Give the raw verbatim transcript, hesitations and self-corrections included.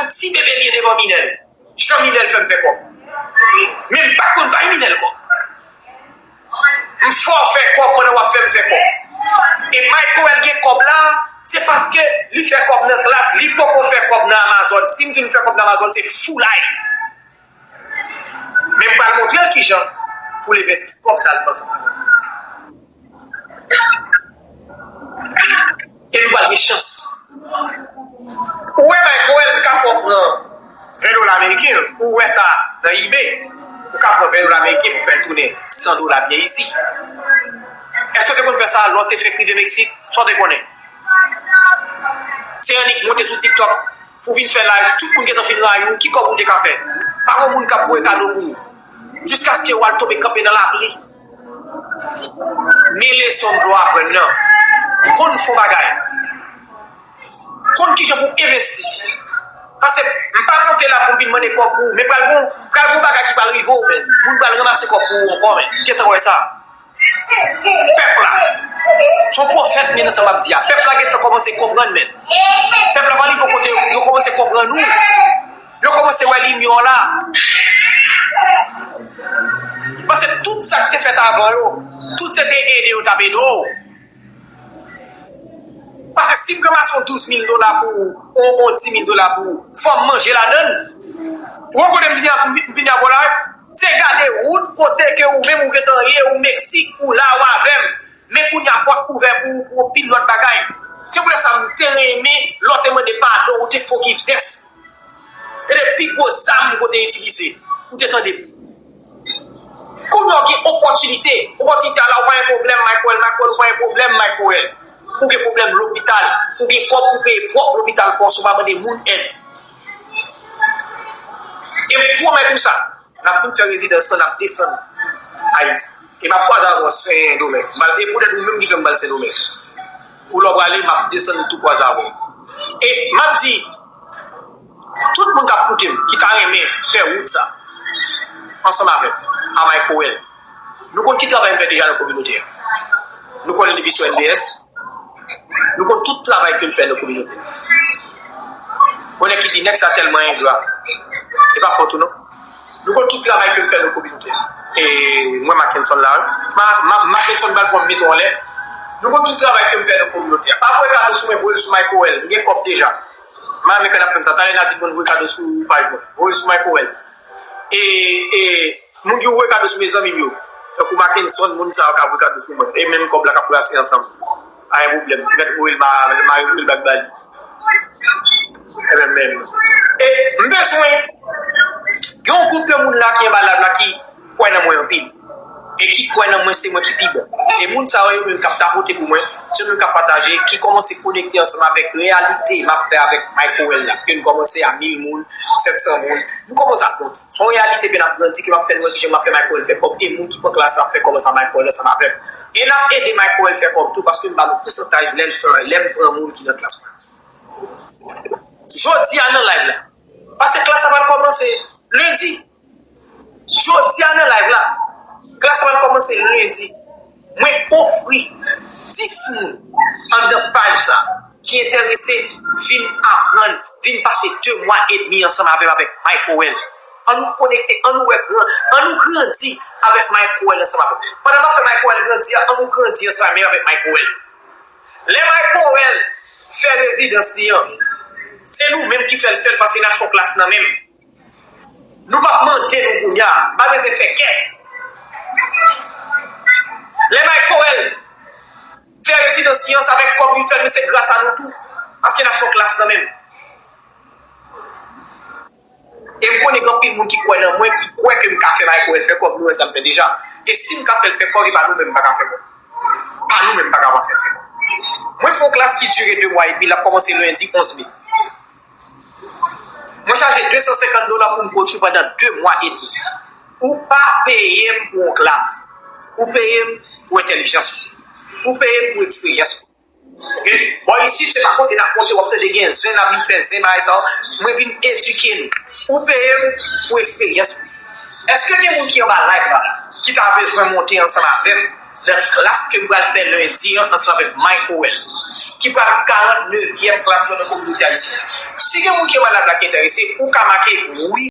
Ti bebe l ye devan Minel. Jan Minel fè m fè kòb. Men m pa konn bay Minel kòb. M fè w fè kòb pandan w ap fè m fè kòb. E Michael gen kòb la, se paske li fè kòb nan klas, li poko fè kòb nan Amazon. Si m di m fè kòb nan Amazon, se foulay. Men m pral montre l kijan pou l envesti kòb sa l fè ansanm avè m. E nou pral gen chans. Ou wè Michael, m ka fè w pran ven dola ameriken, ou wè sa nan eBay, ou ka pran ven dola ameriken pou fè l tounen san dola byen isi. Èske w te konn fè sa lè w te fenk rive Meksik? Sa w te konnen? Se annik monte sou TikTok pou vin fè live, tout moun gentan fin rayi w, ki kòb ou te ka fè? Pa gen moun k ap voye kado pou ou. Jiskaske w al tonbe kanpe nan lapli. Men leson m vle w aprann nan. Konn fè yon bagay. Konn kijan pou envesti. Paske m pa monte la pou m vin mande kòb pou ou, men pral gon, pral gon bagay ki pral rive w, men. Moun pral ranmase kòb pou ou ankò, men. Gentan wè sa. Pèp la. Se yon pwofèt, men nan sa m ap di a. Pèp la gentan kòmanse konprann, men. Pèp la pa rive yon kote yo kòmanse konprann ou. Yo kòmanse wè limyè w la. Paske tout sa k te fèt avan yo, tout se te ede yo t ap ede w. Paske si m ranmase yon douz mil dola pou ou, yon, yon dis mil dola pou ou, fò m manje ladan l. Ou wè kote m vini a, m vini avè w la, wi. Se gade wout kote ke ou menm ou gentan ye, ou Meksik, ou la, ou avè m. Men kounye a pòt ouvè pou, pou yon pil lòt bagay. Se poutèt sa m te renmen lè w te mande padon, ou te forgiveness. E de pi gwo zam ou te itilize. Ou te tande m. Kounye a w gen opòtinite. Opòtinite a la, ou pa gen pwoblèm, Michael, Michael, ou pa gen pwoblèm, Michael. Ou gen pwoblèm lopital. Ou gen kòb pou peye pwòp lopital pa w si w pa mande moun èd. E m pwomèt ou sa. N ap vin fè rezidans lan, n ap desann Ayiti. E m ap kwaze avè w Sendomeng. M pral, e poutèt ou menm ki fè m pral Sendomeng. Ou lè w prale, m ap desann tou kwaze avè w. E m ap di, tout moun k ap koute m, ki ta renmen fè wout sa, ansanm avè m, a Michael, nou konn ki travay m fè deja nan kominote a. Nou konnen depi sou N B S, Nou konn tout travay ke m fè nan kominote. Gon nèg ki di nèg sa tèlman engra. E pa fòt ou non. Nou konn tout travay ke m fè nan kominote. E mwen Mackenson la, wi. Ma, ma, Mackenson pral pran m mete w anlè. Nou konn tout travay ke m fè nan kominote. Pa voye kado sou mwen, voye l sou Michael. M gen kòb deja. M a renmen kan n ap fè m sa. Talè n a di moun voye kado sou paj mwen. Voye l sou Michael. E, e, Moun ki voye kado sou mezanmi m yo. Tankou Mackenson, moun sa yo ka voye kado sou mwen. E menm kòb la k ap brase ansanm. Pa gen pwoblèm. Mèt voye l, ma, ma voye l bak ba li. E menm, menm. E m bezwen, gen yon gwoup de moun la ki anba live la ki kwè nan mwen anpil. E ki kwè nan mwen, se mwen ki pi bon. E moun sa yo, yo menm k ap tapote pou mwen, se yo menm k ap pataje, ki kòmanse konekte ansanm avèk reyalite m ap fè avèk Michael la. Ke n kòmanse a mil moun, sèt san moun. Nou kòmanse ap monte. Se yon reyalite ke n ap grandi, ke m ap fè nou wè kijan m ap fè Michael fè kòb, e moun ki pran klas la ap fè kòb ansanm ak Michael ansanm avè m. E n ap ede Michael fè kòb tou, paske m ba nou pousantaj lè l fè, lè m pran moun ki nan klas mwen. Jodi a nan live la, paske klas la pral kòmanse lendi. Jodi a nan live la, klas la pral kòmanse lendi. Mwen ofri dis moun anndan paj sa ki enterese vin aprann, vin pase de mwa edmi ansanm avè m avèk Michael. Ann nou konekte, ann nou wè gran, ann nou grandi avèk Michael ansanm avè m. Pandan m ap fè Michael grandi a, ann nou grandi ansanm avèk Michael. Lè Michael fè rezidans li an, se nou menm ki fè l fè l paske n achte yon klas nan men m. Nou p ap mande nou kounye a. M pa bezwen fè kè. Lè Michael fè rezidans li an, se avèk kòb li fè l, men se gras a nou tou. Paske n achte yon klas nan men m. E m konnen gen anpil moun ki kwè nan mwen, ki kwè ke m ka fè Michael fè kòb, nou wè sa m fè deja. E si m ka fè l fè kòb, e pa nou menm m pa ka fè kòb. Pa nou menm m pa ka fè l fè kòb. Mwen fè yon klas ki dire de mwa edmi, l ap kòmanse lendi onz me. Mwen chaje de san senkant dola pou m coach ou pandan de mwa edmi. Ou pa peye m pou yon klas. Ou peye m pou entèlijans ou. Ou peye m pou eksperyans ou. Ok? Bò isit, se pa kote n ap monte, w ap tande gen zen, n ap vin fè zen, bagay sa yo. Mwen vin edike nou. Ou peye m pou eksperyans ou. Èske gen moun ki anba live la, ki ta bezwen monte ansanm avè m nan klas ke m pral fè lendi an ansanm avèk Michael? ki pral karant nevyèm klas mwen nan kominote ayisyen. Si gen moun ki malad la ki enterese, ou ka make wi.